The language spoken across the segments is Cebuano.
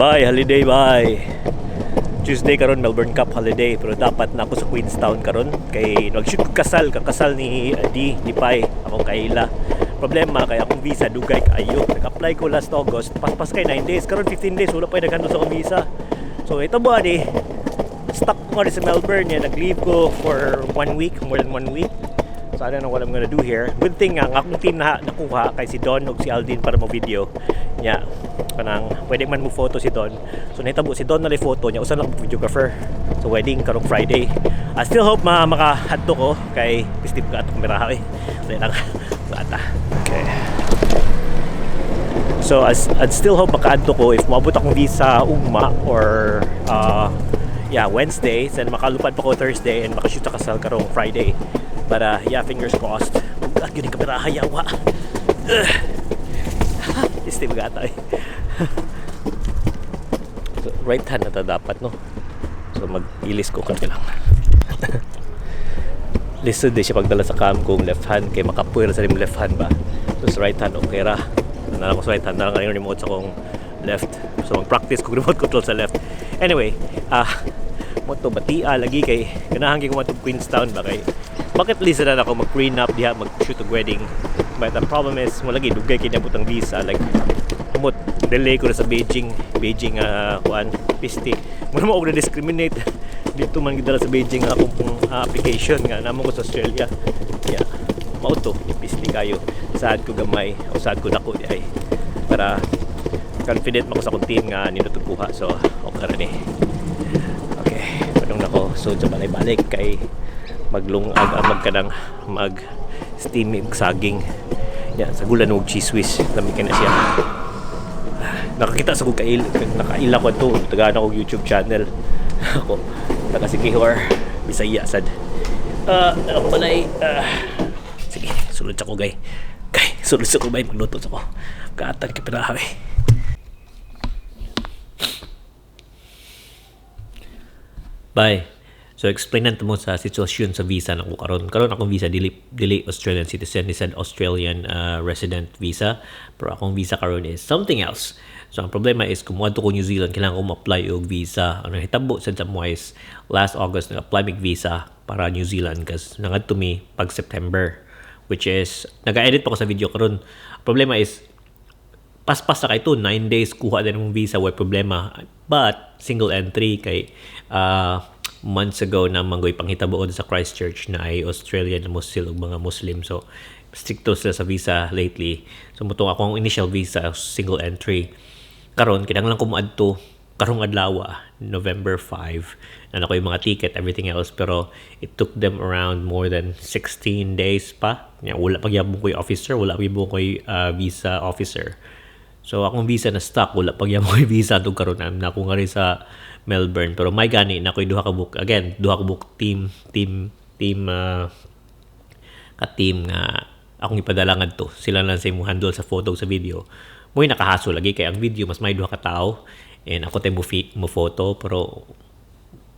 Bye, holiday, bye. Tuesday karon, Melbourne Cup holiday, pero dapat na ako sa Queenstown karon kay nag-shoot ko kasal, kakasal ni D, ni Pai, akong kaila. Problema kay akong visa dugay kaayo. Nag-apply ko last August, paspas kay 9 days, karon 15 days wala pa naghandle sa akong visa. So ito ba di stuck ko nga sa Melbourne ya, nag-leave ko for one week, more than one week. So I don't know what I'm gonna do here. Good thing nga, ang akong team na nakuha kay si Don ug si Aldin para mo video. Nya, kanang pwede man mo photo si Don. So nahitabo si Don na photo niya, usa lang videographer. So wedding karong Friday. I still hope ma makahadto ko kay Steve ka atong kameraha eh. Wala lang. Bata. Okay. So as I'd still hope makaadto ko if moabot akong visa ugma or yeah, Wednesday, then makalupad pa ko Thursday and makashoot sa kasal karong Friday. But yeah, fingers crossed. Bugat yun yung kameraha, yawa. Ugh. Este bagata eh. So, right hand na ta dapat, no? So mag-ilis ko konti lang. Lisod di siya pagdala sa cam kung left hand kay makapuy ra sa imong left hand ba. So sa right hand okay ra. Na ko sa right hand na lang ngayon remote sa akong left. So mag-practice kog remote control sa left. Anyway, mo to batia lagi kay ganahan kay ko matug Queenstown ba kay bucket list na ako mag prenup diha, mag-shoot og wedding. But the problem is mo lagi dugay kay niabot ang visa, like humot delay ko na sa Beijing Beijing kuan pisti mo na mo og na discriminate dito man gidala sa Beijing ang akong pong, application nga namo ko sa Australia. Yeah, mao to, pisti kayo, sad ko gamay o sad ko dako di ay para confident mo ko sa akong team nga nindot og kuha, so okay ra ni. Okay, padung na ko so sa balay-balik kay maglungag ang magkanang mag steam saging. Ya, sa gulan og cheese whiz, lami kay na siya. Nakakita sa kong kail, nakaila ko to, tagaan ako YouTube channel. Ako, taga Siquijor, Bisaya sad. Ako balay, sige, sulod sa ko gay. Kay, sulod sa ko bay, magluto sa ko. Kaatan kay piraha eh. Bye. So explain mo sa sitwasyon sa visa nako karon. Karon akong visa dili dili Australian citizen, ni said Australian resident visa. Pero akong visa karon is something else. So ang problema is kung moadto ko New Zealand, kailangan ko mo-apply og visa. Ang nahitabo sad sa mo is last August nag-apply mig visa para New Zealand kasi nangadto mi pag September, which is naga-edit pa ko sa video karon. Problema is paspas na kay to 9 days kuha din mong visa, way problema, but single entry kay months ago na manggoy panghitabo sa Christchurch na ay Australian na Muslim ug mga Muslim, so stricto sila sa visa lately. So mutong ako ang initial visa single entry. Karon kinahanglan ko moadto karong adlaw, November 5, na ako yung mga ticket, everything else, pero it took them around more than 16 days pa. Nya, wala pagyabong ko yung officer, wala pagyabong ko yung visa officer. So akong visa na stuck, wala pagyabong ko yung visa tug karon na ako nga rin sa Melbourne. Pero may gani na ako'y duha ka book again, duha ka book team team team ka team nga akong ipadala ngadto. Sila lang sa imong handle sa photo, sa video. Mo'y nakahaso lagi kay ang video mas may duha ka tawo and ako tay mo, mo photo, pero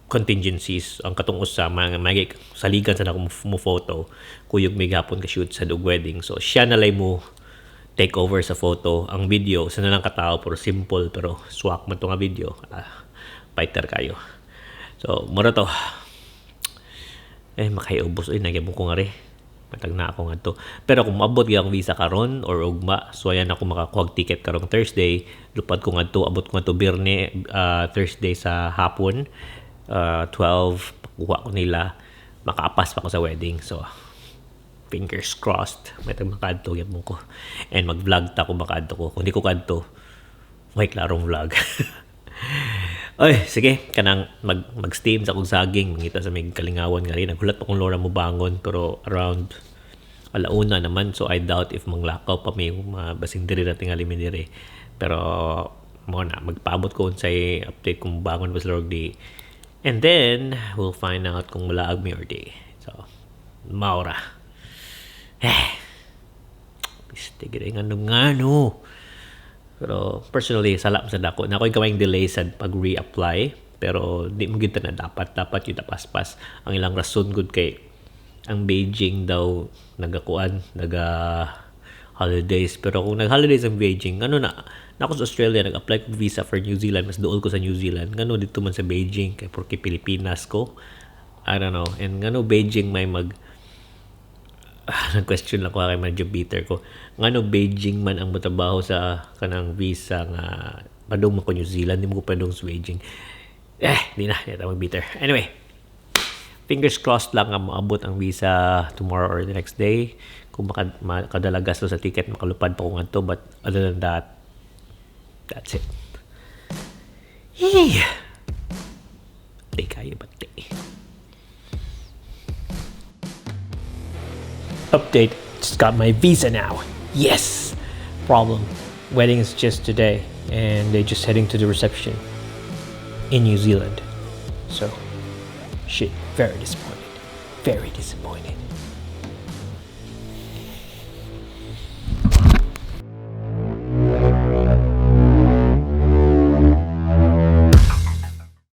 contingencies ang katong usa mga may saligan sa nako mo photo, kuyog may gapon ka shoot sa dog wedding, so siya na lay mo take over sa photo. Ang video sa na lang katao, pero simple pero swak man to nga video. Fighter kayo. So mura to eh makaiubos oy, nagyabong ko nga ri matag na ako ngadto. Pero kung maabot gyud akong visa karon or ugma, so ayan ako makakuha ticket karong Thursday, lupad ko ngadto, abot ko ngadto Biyerne, Thursday sa hapon, 12 pakuha ko nila, makaapas pa ko sa wedding. So fingers crossed may tag makaadto gyud ko and mag-vlog ta kung makaadto ko. Kung di ko kadto, may klarong vlog. Oy, sige, kanang mag-steam sa akong saging, mangita sa may kalingawan nga rin. Naghulat pa kong Laura mo bangon pero around alauna naman, so I doubt if manglakaw pa may mga basing diri na tingali mi diri. Pero mo na magpaabot ko unsay update kung bangon ba sila og di. And then we'll find out kung malaag mi or di. So maura. Eh. Piste gid nga ngano. Pero personally, sala sa dako. Na ako'y gamayng delay sa pag-reapply. Pero di mo gid na dapat. Dapat yung paspas. Ang ilang rason good kay ang Beijing daw nagakuan, naga Holidays. Pero kung nag-holidays ang Beijing, ano na, na ako sa Australia, nag-apply ko visa for New Zealand, mas duol ko sa New Zealand. Ngano didto man sa Beijing, kay porke Pilipinas ko. I don't know. And ngano Beijing may mag nag-question lang ko kay medyo bitter ko. Ngano Beijing man ang motrabaho sa kanang visa nga padung man ko New Zealand, di mo ko padung sa Beijing. Eh, di na, di na mag-bitter. Anyway, fingers crossed lang nga moabot ang visa tomorrow or the next day. Kung makadala gasto sa ticket, makalupad pa ko ngadto. But other than that, that's it. Hey! Di kayo ba, di? Update, just got my visa now. Yes! Problem, wedding is just today and they just heading to the reception in New Zealand. So, shit, very disappointed. Very disappointed.